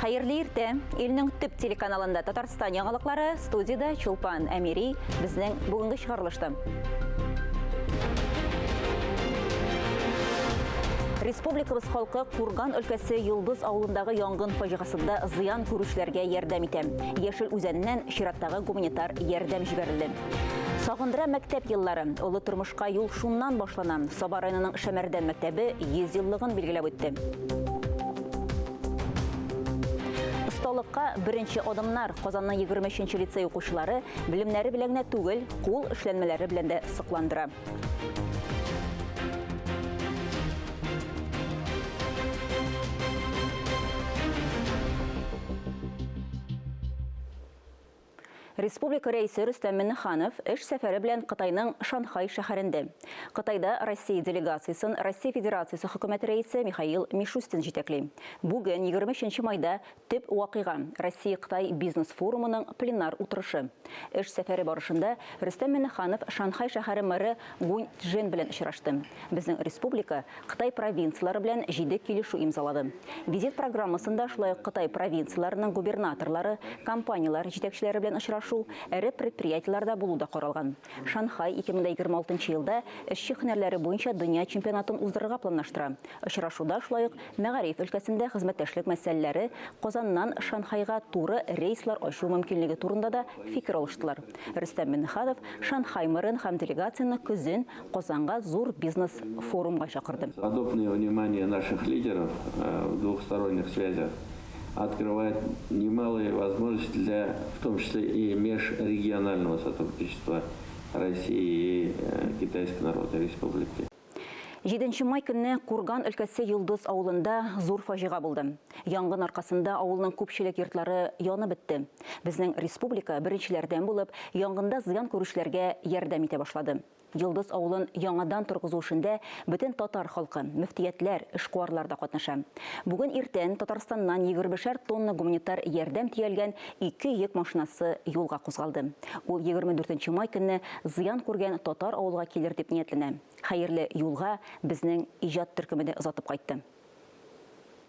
Хәерле иртә! Илнең төп телеканалында Татарстан яңалыклары, студиядә Чулпан Әмири, безнең бүгенге чыгарылышта. Республикабыз халкы Курган өлкәсе Йолдыз авылындагы янгын фаҗигасында зыян күрүчеләргә ярдәм итә. Яшел Үзәннән чираттагы гуманитар ярдәм җибәрелде. Сагындыра мәктәп еллары. Олы тормышка юл шуннан башлана. Саба районының Шәмәрдән мәктәбе 100 еллыгын билгеләп үтте. Осталыкка беренче адымнар. Казанның 23 нче лицей укучылары белемнәре белән генә түгел, кул эшләнмәләре белән дә сокландыра. Республика Рәисе Рөстәм Миңнеханов эш сәфәре белән Кытайның Шанхай шәһәрендә. Кытайда Россия делегациясен Россия Федерациясе Хөкүмәте Рәисе Михаил Мишустин җитәкли. Бүген, 23 майда, төп вакыйга, Россия-Кытай бизнес-форумының пленар утырышы. Эш сәфәре барышында Рөстәм Миңнеханов Шанхай шәһәре мэры Гунь Чжен белән очрашты. Безнең республика Кытай провинцияләре белән җиде килешү имзалады. Визит программасында шулай ук Кытай провинцияләренең губернаторлары, компанияләр җитәкчеләре белән очрашу, эре предприятиеләрдә булу да каралган. Шанхай 2026 елда эшче һөнәрләре буенча дөнья чемпионатын уздырырга планлаштыра. Очрашуда шулай ук мәгариф өлкәсендә хезмәттәшлек мәсьәләләре, Казаннан Шанхайга туры рейслар ачу мөмкинлеге турында да фикер алыштылар. Рөстәм Миңнеханов Шанхай мэрын һәм делегацияне көзен Казанга зур бизнес-форумга чакырды. Подобное внимание наших лидеров в двухсторонних связях открывает немалые возможности для, в том числе и межрегионального сотрудничества России и Китайской Народной Республики. Җиденче май көнне Курган өлкәсе Йолдыз авылында зур фаҗига булды. Янгын аркасында авылның күпчелек йортлары янып бетте. Безнең республика, беренчеләрдән булып, янгында зыян күрүчеләргә ярдәм итә башлады. Йолдыз авылын яңадан торгызу эшендә бөтен татар халкы, мөфтиятләр, эшкуарлар да катнаша. Бүген иртән Татарстаннан егермешәр тонна гуманитар ярдәм төялгән ике йөк машинасы юлга кузгалды. Ул 24 май көнне зыян күргән татар авылга килер дип ниятләнә. Хәерле юлга безнең иҗат төркеме дә озатып кайтты.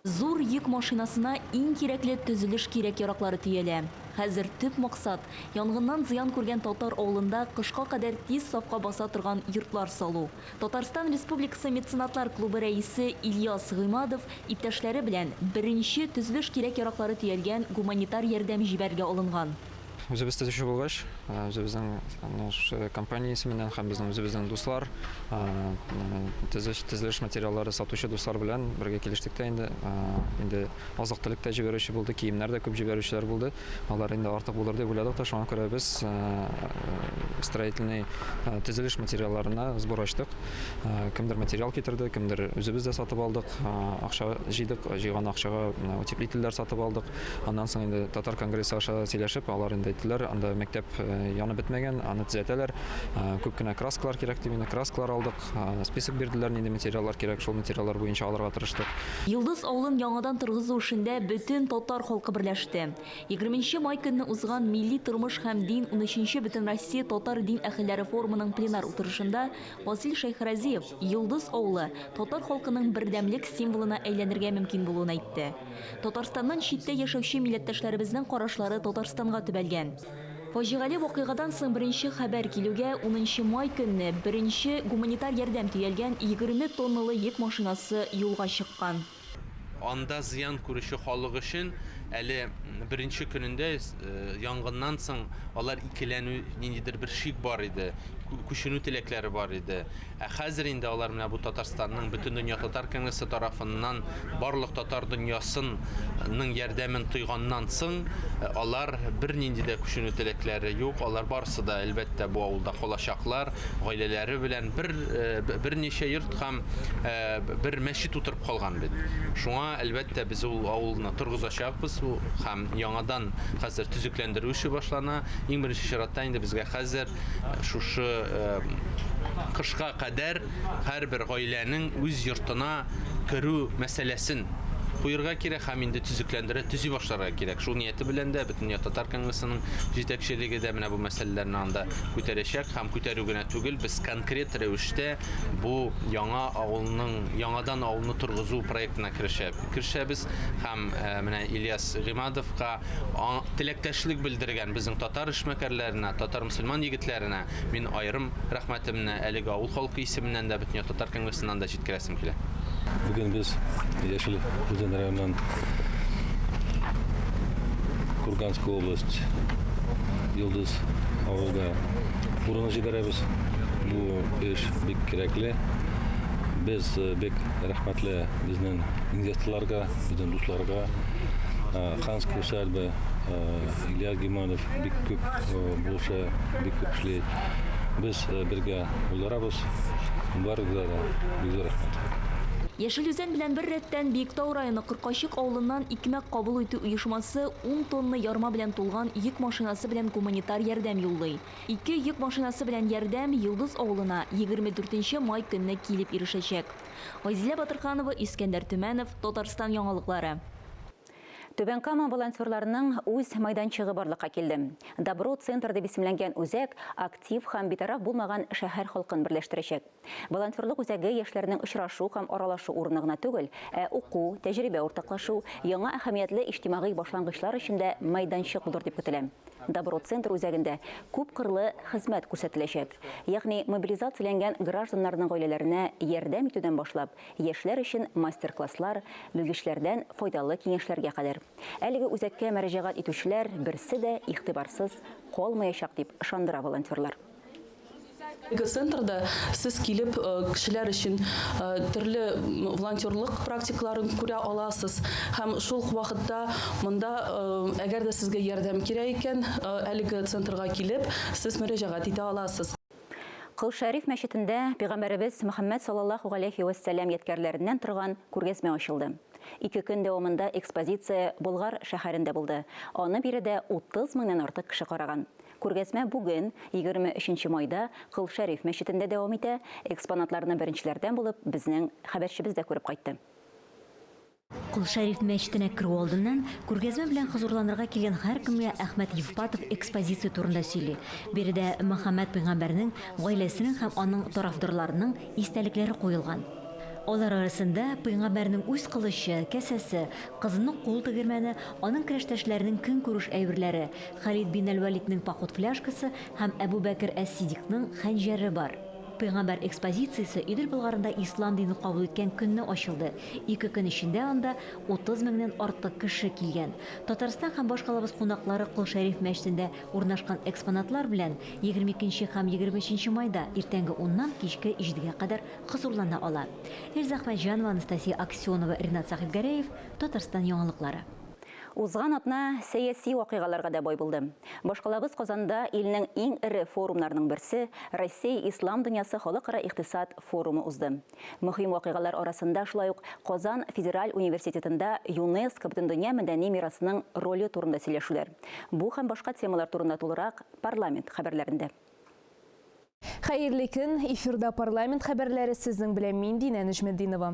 Зур йөк машинасына иң кирәкле төзелеш кирәк-яраклары төялә. Хәзер төп максат, янгыннан зыян күргән татар авылында кышка кадәр тиз сафка баса торган йортлар салу. Татарстан Республикасы меценатлар клубы рәисе Ильяс Гыймадов иптәшләре белән беренче төзелеш кирәк-яраклары төялгән гуманитар ярдәм җибәрергә алынган. Үзебез төзүче булгач, үзебезнең шушы компания исеменнән һәм безнең үзебезнең дуслар, төзелеш, төзелеш материаллары сатучы дуслар белән бергә килештек тә инде. Инде азык-төлек тә җибәрүче булды, киемнәр дә күп җибәрүчеләр булды. Алар инде артык булыр дип уйладык та, шуңа күрә без строительный төзелеш материалларына сбор ачтык. Кемдер материал китерде, кемдер үзебез дә сатып алдык, акча җыйдык, җыйган акчага утеплительләр сатып алдык. Аннан соң инде Татар конгрессы аша сөйләшеп, алар инде әйттеләр, анда мәктәп янып бетмәгән, аны төзәтәләр. Күп кенә краскалар кирәк дип инде краскалар алдык. Список бирделәр, нинди материаллар кирәк, шул материаллар буенча алырга тырыштык. Йолдыз авылын яңадан торгызу эшендә бөтен татар халкы берләште. Егерменче май көнне узган Милли тормыш һәм дин унөченче Бөтенроссия татар дин әһелләре форумының пленар утырышында Васил Шәйхразиев Йолдыз авылы татар халкының бердәмлек символына әйләнергә мөмкин булуын әйтте. Татарстаннан читтә яшәүче милләттәшләребезнең карашлары Татарстанга төбәлгән. Фаҗигале вакыйгадан соң беренче хәбәр килүгә, унынчы май көнне беренче гуманитар ярдәм төялгән 20 тонналы йөк машинасы юлга чыккан. Анда зыян күрүче халык өчен әле беренче көнендә янгыннан соң алар икеләнү, ниндидер бер шик бар иде, күченү теләкләре бар иде. Ә хәзер инде алар менә бу Татарстанның Бөтендөнья татар конгрессы тарафыннан барлык татар дөньясын ның ярдәмен тойганнан соң, алар бернинди дә күченү теләкләре юк. Алар барысы да, әлбәттә, бу авылда калачаклар, гаиләләре белән бер берничә йорт һәм бер мәчет утырып калган бит. Шуңа, әлбәттә, без ул авылны торгызачакбыз һәм яңадан хәзер төзекләндерү эше башлана. Иң беренче чиратта инде безгә хәзер Шушы кышка кадәр һәрбер гаиләнең үз йортына керү мәсьәләсен куерга кирәк һәм инде төзекләндерә, төзи башларга кирәк. Шул нияте белән дә Бөтендөнья татар конгрессының җитәкчелеге дә менә бу мәсьәләләрне анда күтәрәчәк һәм күтәрү генә түгел, без конкрет рәвештә бу яңа авылның, яңадан авылны торгызу проектына керешәбез һәм менә Ильяс Гыймадовка теләктәшлек белдергән безнең татар эшмәкәрләренә, татар мөселман егетләренә мин аерым рәхмәтемне әлеге авыл халкы исеменнән дә, Бөтендөнья татар конгрессыннан да җиткерәсем килә. Бүген без Яшел Үзән районыннан Курганская область Йолдыз авылга урыны җибәрәбез. Бу эш бик кирәкле. Без бик рәхмәтле безнең инвесторларга, безнең дусларга. Ханская усадьба, Ильяс Гиманов бик күп булыша, бик күп эшли. Без бергә булдырабыз. Барыгызга да бик зур рәхмәт. Яшел Үзән белән бер рәттән Биектау районы Коркачык авылыннан икмәк кабул итү оешмасы 10 тонна ярма белән тулган йөк машинасы белән гуманитар ярдәм юллый. Ике йөк машинасы белән ярдәм Йолдыз авылына 24 май көнне килеп ирешәчәк. Айзилә Батырханова, Искәндәр Төмәнов, Татарстан яңалыклары. Түбән Кама волонтерларының үз майданчыгы барлыкка килде. Добро центр дип исемләнгән үзәк актив һәм битараф булмаган шәһәр халкын берләштерәчәк. Волонтерлык үзәге яшьләрнең очрашу һәм аралашу урыны гына түгел, ә уку, тәҗрибә уртаклашу, яңа әһәмиятле иҗтимагый башлангычлар өчен дә майданчык булыр дип көтелә. Добро центр үзәгендә күп кырлы хезмәт күрсәтеләчәк. Ягъни мобилизацияләнгән гражданнарның гаиләләренә ярдәм итүдән башлап, яшьләр өчен мастер-класслар, белгечләрдән файдалы киңәшләргә кадәр. Әлеге үзәккә мөрәҗәгать итүчеләр берсе дә игътибарсыз калмаячак дип ышандыра волонтерлар. Центрда сез килеп кешеләр өчен төрле волонтерлык практикаларын күрә аласыз һәм шул ук вакытта монда әгәр дә сезгә ярдәм кирәк икән, әлеге центрга килеп сез мөрәҗәгать итә аласыз. Кол Шәриф мәчетендә пәйгамбәребез Мөхәммәд саллаллаһу галәйһи вәссәлам ядкәрләреннән торган күргәзмә ачылды. Ике көн дәвамында экспозиция Болгар шәһәрендә булды. Аны биредә 30 меңнән артык кеше караган. Күргәзмә бүген 23 майда Кол Шәриф мәчетендә дәвам итә. Экспонатларны беренчеләрдән булып безнең хәбәрчебез дә күреп кайтты. Кол Шәриф мәчетенә керү алдыннан күргәзмә белән хозурланырга килгән һәркемгә Әхмәт Евпатов экспозиция турында сөйли. Биредә Мөхәммәд пәйгамбәрнең гаиләсенең һәм аның тарафдарларының истәлекләре куелган. Алар арасында пәйгамбәрнең үз кылычы, кәсәсе, кызының кул тегермәне, аның көрәштәшләренең көнкүреш әйберләре, Халид бин әл-Валидның поход фляжкасы һәм Әбу Бәкер әс-Сидикның хәнҗәре бар. Пәйгамбәр экспозициясе Идел Болгарында ислам динен кабул иткән көнне ачылды. Ике көн эчендә анда 30 меңнән артык кеше килгән. Татарстан һәм башкалабыз кунаклары Кол Шәриф мәчетендә урнашкан экспонатлар белән 22 һәм 23 майда иртәнге 10-нан кичке 7-гә кадәр хозурлана ала. Эльза Әхмәтҗанова, Анастасия Аксенова, Ринат Сәхибгәрәев, Татарстан яңалыклары. Узган атна сәяси вакыйгаларга да бай булды. Башкалабыз Казанда илнең иң эре форумнарының берсе Россия Ислам дөньясы халыкара икътисад форумы узды. Мөһим вакыйгалар арасында шулай ук Казан федераль университетында ЮНЕСКО Бөтендөнья мәдәни мирасының роле турында сөйләшүләр. Бу һәм башка темалар турында тулырак парламент хәбәрләрендә. Хәерле көн, эфирда парламент хәбәрләре сезнең белән мин Динә Нәҗметдинова.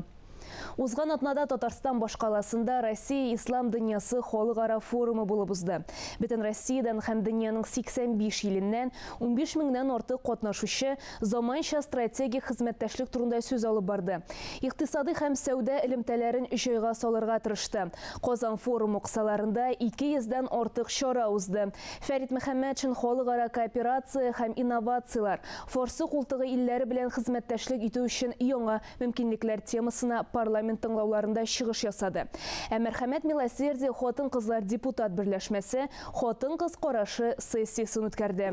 Узган атнада Татарстан башкаласында Россия Ислам дөньясы халыкара форумы булып узды. Бөтен Россиядән һәм дөньяның 85 иленнән 15 меңнән артык катнашучы заманча стратегик хезмәттәшлек турында сүз алып барды. Икътисади һәм сәүдә элемтәләрен җайга салырга тырышты. Казан форумы кысаларында 200дән артык чара узды. Фәрит Мөхәммәтшин халыкара кооперация һәм инновацияләр, Фарсы култыгы илләре белән хезмәттәшлек итү өчен яңа мөмкинлекләр темасына парламент тыңлауларында чыгыш ясады. Ә Мәрхәмәт Милосердие хатын-кызлар депутат берләшмәсе хатын-кыз карашы сессиясен үткәрде.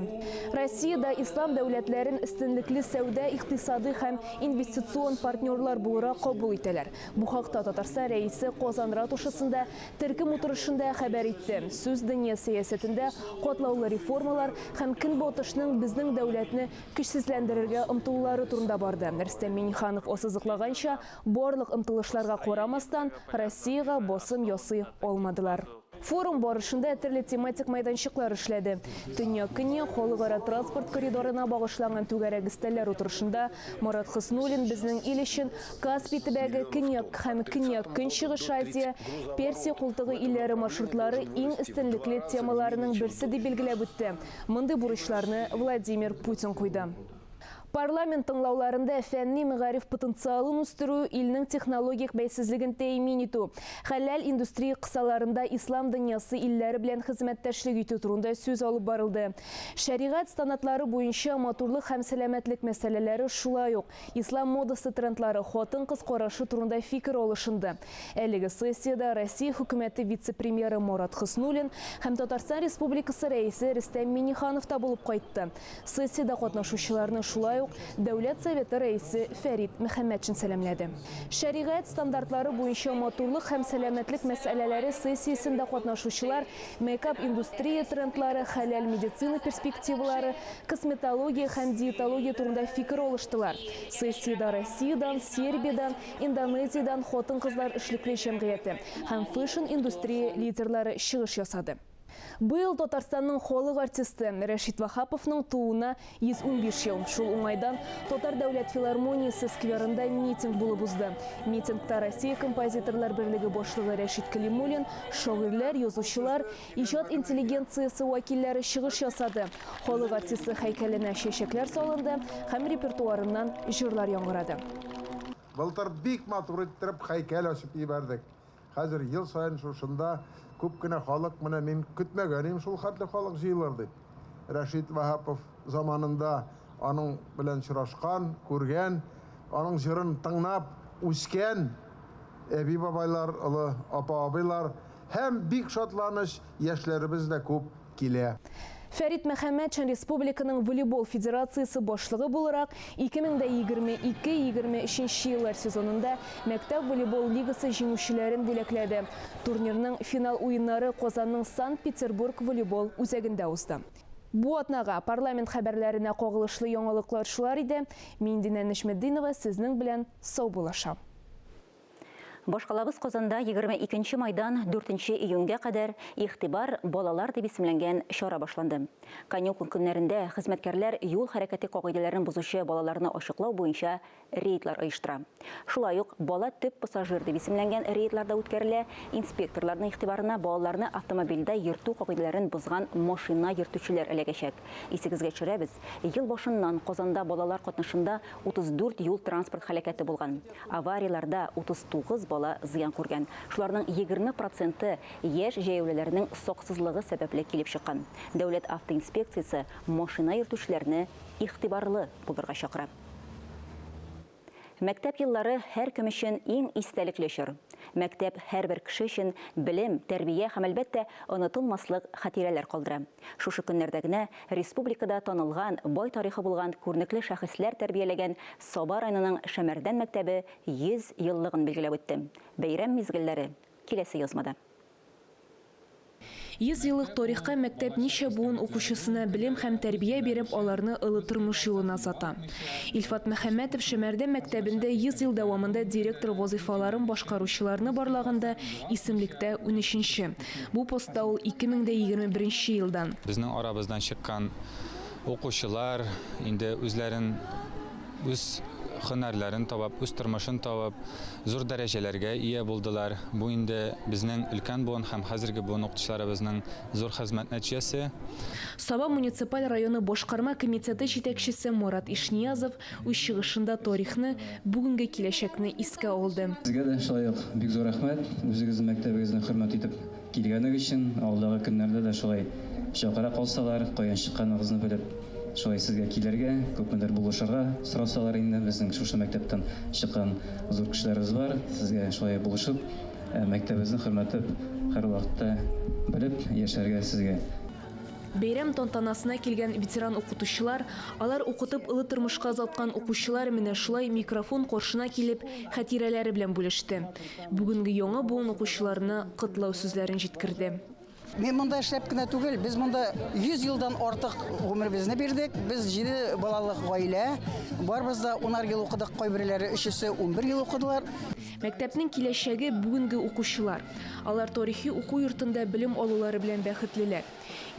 Россиядә ислам дәүләтләрен өстенлекле сәүдә, икътисади һәм инвестицион партнерлар буларак кабул итәләр. Бу хакта Татарстан рәисе Казан ратушасында төркем утырышында хәбәр итте. Сүз дөнья сәясәтендә катлаулы реформалар һәм көнбатышның безнең дәүләтне көчсезләндерергә омтылулары турында барды. Рөстәм Миңнеханов ассызыклаганча, барлык омтылышларга карамастан, Россиягә басым ясый алмадылар. Форум барышында төрле тематик мәйданчыклар эшләде. Төньяк-көньяк халыкара транспорт коридорына багышланган түгәрәк өстәлләр утырышында Марат Хөснуллин безнең ил өчен Каспий төбәге, Көньяк һәм Көньяк-Көнчыгыш Азия, Персия култыгы илләре маршрутлары иң өстенлекле темаларының берсе дип билгеләп үтте. Мондый бурычларны Владимир Путин куйды. Парламент тыңлауларында фәнни мәгариф потенциалын үстерү, илнең технологик бәйсезлеген тәэмин итү, хәләл индустрия кысаларында ислам дөньясы илләре белән хезмәттәшлек итү турында сүз алып барылды. Шәригать стандартлары буенча матурлык һәм сәламәтлек мәсьәләләре шулай ук ислам модасы трендлары, хатын-кыз карашы турында фикер алышынды. Әлеге сессиядә Россия хөкүмәте вице-премьеры Марат Хөснуллин һәм Татарстан Республикасы рәисе Рөстәм Миңнеханов та булып кайтты. Сессиядә катнашучыларны шулай ук Дәүләт Советы рәисе Фәрит Мөхәммәтшин сәламләде. Шәригать стандартлары буенча матурлык һәм сәламәтлек мәсьәләләре сессиясендә катнашучылар мейкап индустрия трендлары, хәләл медицина перспективалары, косметология һәм диетология турында фикер алыштылар. Сессиядә Россиядән, Сербиядән, Индонезиядән хатын-кызлар эшлекле җәмгыяте һәм фэшн-индустрия лидерлары чыгыш ясады. Быел Татарстанның халык артисты Рәшит Ваһаповның тууына 115 ел. Шул уңайдан Татар дәүләт филармониясе скверында митинг булып узды. Митингта Россия композиторлар берлеге башлыгы Рәшит Кәлимуллин, шагыйрьләр, язучылар, иҗат интеллигенциясе вәкилләре чыгыш ясады. Халык артисты һәйкәленә чәчәкләр салынды һәм репертуарыннан җырлар яңгырады. Былтыр бик матур иттереп һәйкәл ачып җибәрдек. Хәзер ел саен шушында күп кенә халык, менә мин көтмәгән идем шул хәтле халык җыелыр дип. Рәшит Ваһапов заманында аның белән очрашкан, күргән, аның җырын тыңлап үскән әби-бабайлар, олы апа-абыйлар һәм бик шатланыч яшьләребез дә күп килә. Фәрит Мөхәммәтшин республиканың волейбол федерациясе башлыгы буларак 2022-2023 еллар сезонында мәктәп волейбол лигасы җиңүчеләрен бүләкләде. Турнирның финал уеннары Казанның Санкт-Петербург волейбол үзәгендә узды. Бу атнага парламент хәбәрләренә кагылышлы яңалыклар шулар иде. Мин Динә Нәҗметдинова сезнең белән саубуллашам. Башкалабыз Казанда 22 майдан 4 июньгә кадәр Игътибар балалар дип исемләнгән чара башланды. Каникул көннәрендә хезмәткәрләр юл хәрәкәте кагыйдәләрен бозучы балаларны ачыклау буенча рейдлар оештыра. Шулай ук бала төп пассажир дип исемләнгән рейдлар да үткәрелә. Инспекторларның игътибарына балаларны автомобильдә йөртү кагыйдәләрен бозган машина йөртүчеләр эләгәчәк. Исегезгә төшерәбез, ел башыннан Казанда балалар катнашында 34 юл транспорт һәлакәте булган. Аварияләрдә 39 бала зыян күргән. Шуларның 20% яшь җәяүлеләрнең саксызлыгы сәбәпле килеп чыккан. Дәүләт автоинспекциясе машина йөртүчеләрне игътибарлы булырга чакыра. Мәктәп еллары һәркем өчен иң истәлекле чор. Мәктәп һәрбер кеше өчен белем, тәрбия һәм әлбәттә онытылмаслык хатирәләр калдыра. Шушы көннәрдә генә республикада танылган, бай тарихы булган күренекле шәхесләр тәрбияләгән Саба районының Шәмәрдән мәктәбе 100 еллыгын билгеләп үтте. Бәйрәм мизгелләре киләсе язмада. 100 еллык тарихка мәктәп ничә буын укучысына белем һәм тәрбия биреп, аларны олы тормыш юлына озата. Илфат Мөхәммәтов Шәмәрдән мәктәбендә 100 ел дәвамында директор вазыйфаларын башкаручыларны барлаганда исемлектә 13-нче. Бу постта ул 2021 елдан. Безнең арабыздан чыккан укучылар инде үзләрен үз һөнәрләрен табып, үз тормышын табып, зур дәрәҗәләргә ия булдылар. Бу инде безнең өлкән буын һәм хәзерге буын укытучыларыбызның зур хезмәт нәтиҗәсе. Саба муниципаль районы башкарма комитеты җитәкчесе Мурат Ишниязов үз чыгышында тарихны, бүгенге киләчәкне искә алды. Сезгә дә шулай ук бик зур рәхмәт, үзегезнең мәктәбегезне хөрмәт итеп килгәнегез өчен, алдагы көннәрдә дә шулай чакыра калсалар, каян чыкканыгызны белеп, шулай сезгә килергә, күпмедер булышырга сорасалар инде, безнең шушы мәктәптән чыккан зур кешеләребез бар, сезгә шулай булышып, мәктәбебезне хөрмәтләп, һәрвакытта белеп яшәргә сезгә. Бәйрәм тантанасына килгән ветеран укытучылар, алар укытып олы тормышка озаткан укучылар менә шулай микрофон каршына килеп, хатирәләре белән бүлеште. Бүгенге яңа буын укучыларына котлау сүзләрен җиткерде. Мин монда эшләп кенә түгел, без монда 100 елдан артык гомеребезне бирдек. Без 7 балалы гаилә, барыбыз да 10 ел укыдык, кайберләре өчесе 11 ел укыдылар. Мәктәпнең киләчәге, бүгенге укучылар. Алар тарихи уку йортында белем алулары белән бәхетлеләр.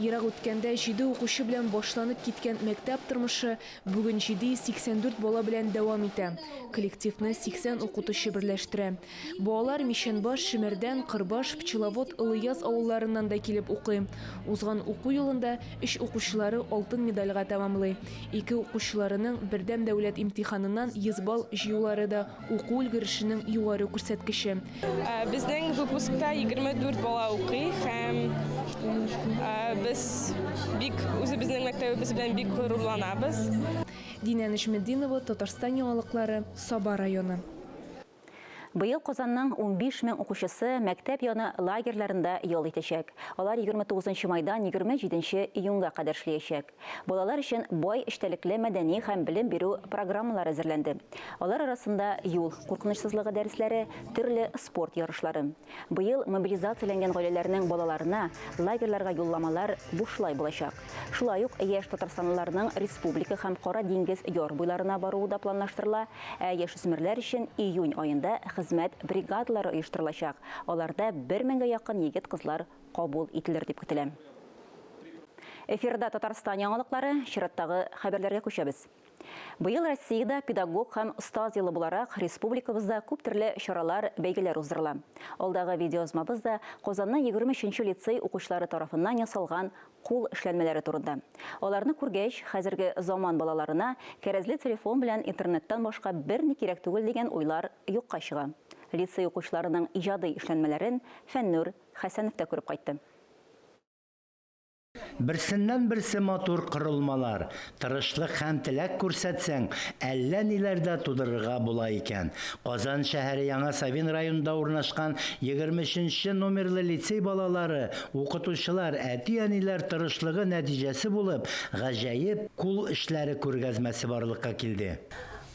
Ерак үткәндә җиде укучы белән башланып киткән мәктәп тормышы бүген 784 бала белән дәвам итә. Коллективны 80 укытучы берләштерә. Балалар Мичәнбаш, Шемәрдән, Кырбаш, Пчеловод, Олыяз авылларыннан да килеп укый. Узган уку елында өч укучылары алтын медальгә тәмамлый. Ике укучыларының бердәм дәүләт имтиханыннан 100 балл җыюлары да уку өлгерешенең югары күрсәткече. Безнең выпускта 24 бала укый һәм без бик үзебезнең мәктәбебез белән бик горурланабыз. Динә Нәҗметдинова, Татарстан яңалыклары, Саба районы. Быел Казанның 15 мең укучысы мәктәп яны лагерьларында ял итәчәк. Алар 29 майдан 27 июньгә кадәр эшләячәк. Балалар өчен бай эчтәлекле мәдәни һәм белем бирү программалары әзерләнде. Алар арасында юл куркынычсызлыгы дәресләре, төрле спорт ярышлары. Быел мобилизацияләнгән гаиләләрнең балаларына лагерьларга юлламалар бушлай булачак. Шулай ук яшь татарстанлыларның республика һәм Кара диңгез яр буйларына баруы да планлаштырыла. Ә яшүсмерләр өчен июнь аенда хезмәт бригадалары оештырылачак. Аларда бер меңгә якын егет-кызлар кабул ителер дип көтелә. Эфирда Татарстан яңалыклары, чираттагы хәбәрләргә күчәбез. Быел Россиядә педагог һәм остаз елы буларак республикабызда күп төрле чаралар, бәйгеләр уздырыла. Алдагы видеоязмабыз да Казанның 23 нче лицей укучылары тарафыннан ясалган кул эшләнмәләре турында. Аларны күргәч, хәзерге заман балаларына кәрәзле телефон белән интернеттан башка берни кирәк түгел дигән уйлар юкка чыга. Лицей укучыларының иҗади эшләнмәләрен Фәннүр Хәсәнов та күреп кайтты. Берсеннән-берсе матур корылмалар. Тырышлык һәм теләк күрсәтсәң, әллә ниләр дә тудырырга була икән. Казан шәһәре Яңа Савин районында урнашкан 23 нче номерлы лицей балалары, укытучылар, әти-әниләр тырышлыгы нәтиҗәсе булып, гаҗәеп кул эшләре күргәзмәсе барлыкка килде.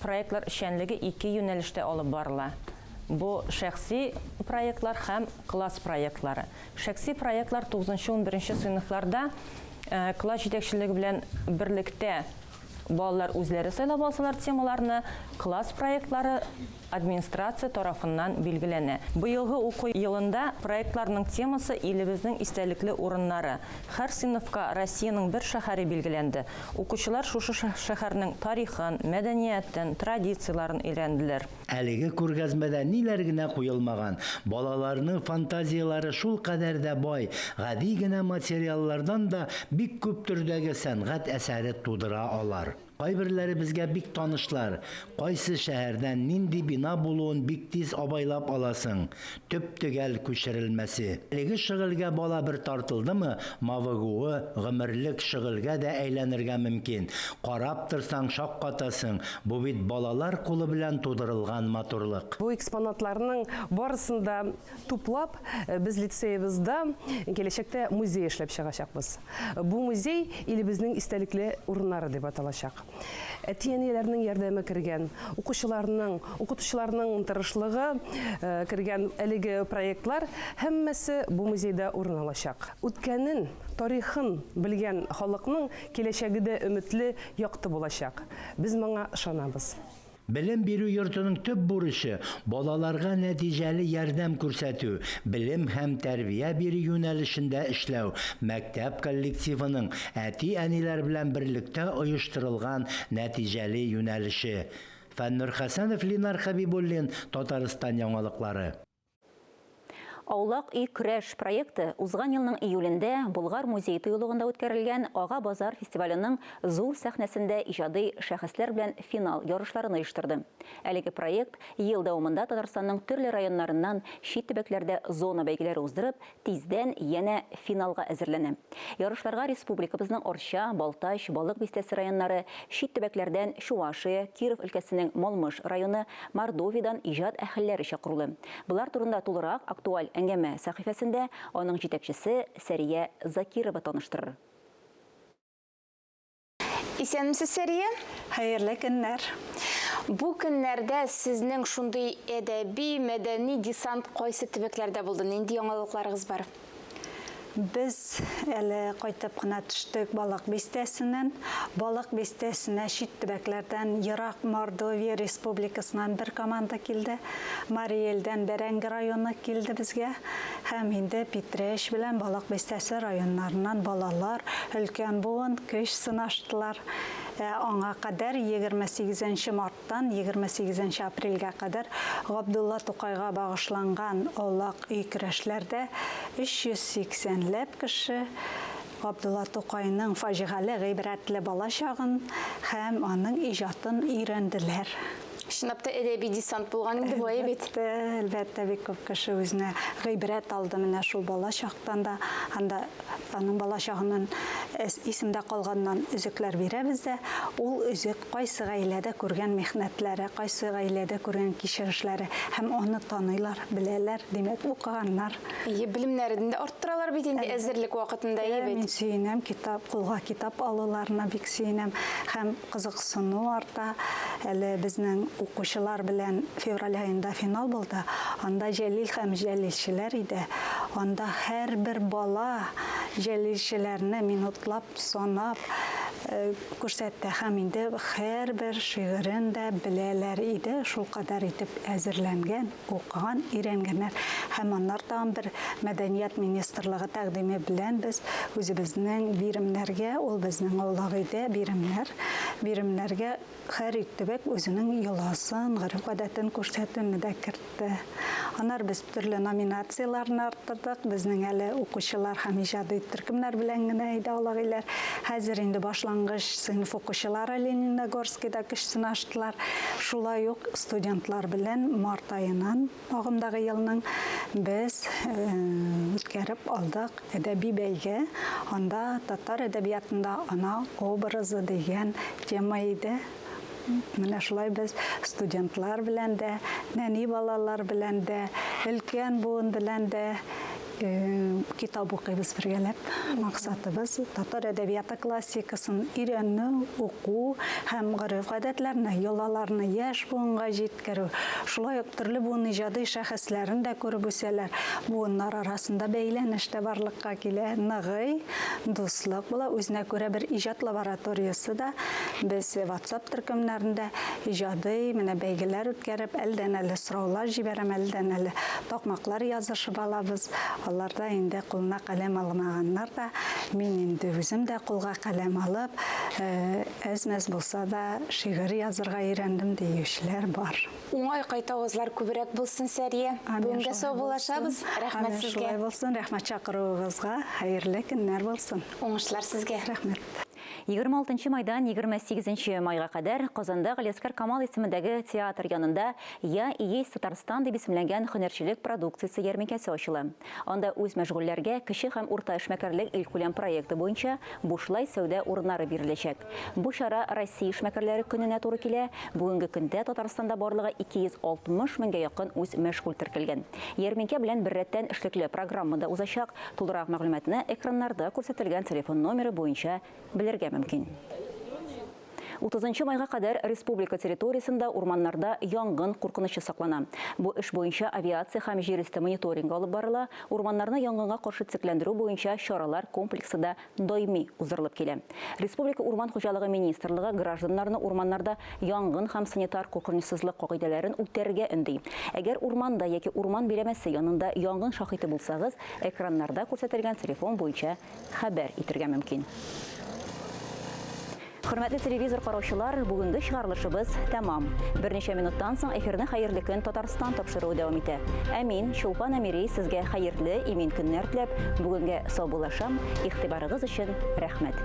Проектлар эшчәнлеге ике юнәлештә алып барыла. Бу шәхси проектлар һәм класс проектлары. Шәхси проектлар тугызынчы-унберенче сыйныфларда класс җитәкчелеге белән берлектә балалар үзләре сайлап алсалар темаларны, класс проектлары администрация тарафыннан билгеләнә. Быелгы уку елында проектларның темасы Илебезнең истәлекле урыннары. Һәр сыйныфка Россиянең бер шәһәре билгеләнде. Укучылар шушы шәһәрнең тарихын, мәдәниятен, традицияләрен өйрәнделәр. Әлеге күргәзмәдә ниләр генә куелмаган! Балаларның фантазияләре шулкадәр дә бай, гади генә материаллардан да бик күп төрдәге сәнгать әсәре тудыра алар. Кайберләре безгә бик танышлар, кайсы шәһәрдә нинди бина булуын бик тиз абайлап аласың, төп-төгәл күчерелмәсе. Әлеге шөгыльгә бала бер тартылдымы, мавыгуы гомерлек шөгыльгә дә әйләнергә мөмкин. Карап торсаң, шаккатасың, бу бит балалар кулы белән тудырылган матурлык. Бу экспонатларның барысын да туплап, без лицеебызда киләчәктә музей эшләп чыгачакбыз. Бу музей илебезнең истәлекле урыннары дип аталачак. Әти-әниләрнең ярдәме кергән, укучыларның, укытучыларның тырышлыгы кергән әлеге проектлар һәммәсе бу музейда урын алачак. Үткәнен, тарихын белгән халыкның киләчәге дә өметле, якты булачак. Без моңа ышанабыз. Белем бирү йортының төп бурычы, балаларга нәтиҗәле ярдәм күрсәтү, белем һәм тәрбия бирү юнәлешендә эшләү, мәктәп коллективының әти-әниләр белән берлектә оештырылган нәтиҗәле юнәлеше. Фәннур Хәсәнов, Линар Хәбибуллин, Татарстан яңалыклары. Аулак өй көрәш проекты узган елның июлендә Болгар музей тыюлыгында үткәрелгән Ага базар фестиваленең зур сәхнәсендә иҗади шәхесләр белән финал ярышларын оештырды. Әлеге проект ел дәвамында Татарстанның төрле районнарыннан чит төбәкләрдә зона бәйгеләре уздырып, тиздән янә финалга әзерләнә. Ярышларга республикабызның Арча, Балтач, Балык Бистәсе районнары, чит төбәкләрдән Чувашия, Киров өлкәсенең Малмыж районы, Мордовиядән иҗат әһелләре чакырулы. Болар турында тулырак Актуаль әңгәмә сәхифәсендә аның җитәкчесе Сәрия Закирова таныштырыр. Исәнмесез, Сәрия. Хәерле көннәр. Бу көннәрдә сезнең шундый әдәби, мәдәни десант кайсы төбәкләрдә булды? Нинди яңалыкларыгыз бар? Без әле кайтып кына төштек Балык Бистәсеннән. Балык Бистәсенә чит төбәкләрдән, ерак Мордовия Республикасыннан бер команда килде. Марий Элдән Бәрәңге районы килде безгә. Һәм инде Питрәч белән Балык Бистәсе районнарыннан балалар, өлкән буын көч сынаштылар. Ә аңа кадәр 28 нче марттан 28 нче апрельгә кадәр Габдулла Тукайга багышланган Аулак өй көрәшләрдә 380 ләп кеше Габдулла Тукайның фаҗигале гыйбрәтле балачагын һәм аның иҗатын өйрәнделәр. Чынлап та әдәби десант булган инде бу, әйе бит? Әлбәттә, әлбәттә, бик күп кеше үзенә гыйбрәт алды менә шул балачактан да. Анда Аның балачагыннан исемдә калганнан өзекләр бирәбез дә, ул өзек кайсы гаиләдә күргән михнәтләре, кайсы гаиләдә күргән кичерешләре һәм аны таныйлар, беләләр, димәк, укыганнар. Әйе, белемнәрен дә арттыралар бит инде әзерлек вакытында, әйе бит? Мин сөенәм, китап, кулга китап алуларына бик сөенәм һәм кызыксыну арта. Әле безнең укучылар белән февраль аенда финал булды. Анда Җәлил һәм җәлилчеләр иде. Анда һәрбер бала җәлилчеләрне минутлап санап күрсәтте һәм инде һәрбер шигырен дә беләләр иде. Шулкадәр итеп әзерләнгән, укыган, өйрәнгәннәр. Һәм аннар тагын бер Мәдәният министрлыгы тәкъдиме белән без үзебезнең биремнәргә, ул безнең аулак өйдә биремнәр, биремнәргә һәр төбәк үзенең йоласын, гореф-гадәтен күрсәтүне дә кертте. Аннары без төрле номинацияләрне арттырдык. Безнең әле укучылар һәм иҗади төркемнәр белән генә иде аулак өйләр. Хәзер инде башлангыч сыйныф укучылары Лениногорскида көч сынаштылар. Шулай ук студентлар белән март аеннан агымдагы елның без үткәреп алдык әдәби бәйге. Анда татар әдәбиятында ана образы дигән тема иде. Менә шулай без студентлар белән дә, нәни балалар белән дә, өлкән буын белән дә китап укыйбыз бергәләп. Максатыбыз татар әдәбияты классикасын өйрәнү, уку һәм гореф-гадәтләрне, йолаларны яшь буынга җиткерү. Шулай ук төрле буын иҗади шәхесләрен дә күреп үсәләр. Буыннар арасында бәйләнеш тә барлыкка килә, ныгый, дуслык була. Үзенә күрә бер иҗат лабораториясе дә. Без WhatsApp төркемнәрендә иҗади менә бәйгеләр үткәреп, әледән-әле сораулар җибәрәм, әледән-әле такмаклар язышып алабыз. Аларда инде кулына каләм алмаганнар да, мин инде үзем дә кулга каләм алып, әз-мәз булса да шигырь язырга өйрәндем диючеләр бар. Уңай кайтавазлар күбрәк булсын, Сәрия. Бүгенгә саубуллашабыз. Рәхмәт сезгә. Шулай булсын. Рәхмәт чакыруыгызга. Хәерле көннәр булсын. Уңышлар сезгә. Рәхмәт. 26 майдан 28 майга кадәр Казанда Галиәсгар Камал исемендәге театр янында Я и есть Татарстан дип исемләнгән һөнәрчелек продукциясе ярминкәсе ачыла. Анда үзмәшгульләргә кече һәм урта эшмәкәрлек илкүләм проекты буенча бушлай сәүдә урыннары биреләчәк. Бу чара Россия эшмәкәрләре көненә туры килә. Бүгенге көндә Татарстанда барлыгы 260 меңгә якын үзмәшгуль теркәлгән. Ярминкә белән беррәттән эшлекле программа да узачак. Тулырак мәгълүматны экраннарда күрсәтелгән телефон номеры буенча белергә мөмкин. 30 майга кадәр республика территориясендә урманнарда янгын куркынычы саклана. Бу эш буенча авиация һәм җир өсте мониторингы алып барыла, урманнарны янгынга каршы төзекләндерү буенча чаралар комплексы да даими уздырылып килә. Республика Урман хуҗалыгы министрлыгы гражданнарны урманнарда янгын һәм санитар куркынычсызлык кагыйдәләрен үтәргә өнди. Әгәр урманда яки урман биләмәсе янында янгын шаһиты булсагыз, экраннарда күрсәтелгән телефон буенча хәбәр итергә мөмкин. Хөрмәтле телевизор караучылар, бүгенге чыгарылышыбыз тәмам. Берничә минуттан соң эфирны Хәерле көн Татарстан тапшыруы дәвам итә. Ә мин, Чулпан Әмири, сезгә хәерле, имин көннәр теләп, бүгенгә саубуллашам. Игътибарыгыз өчен рәхмәт.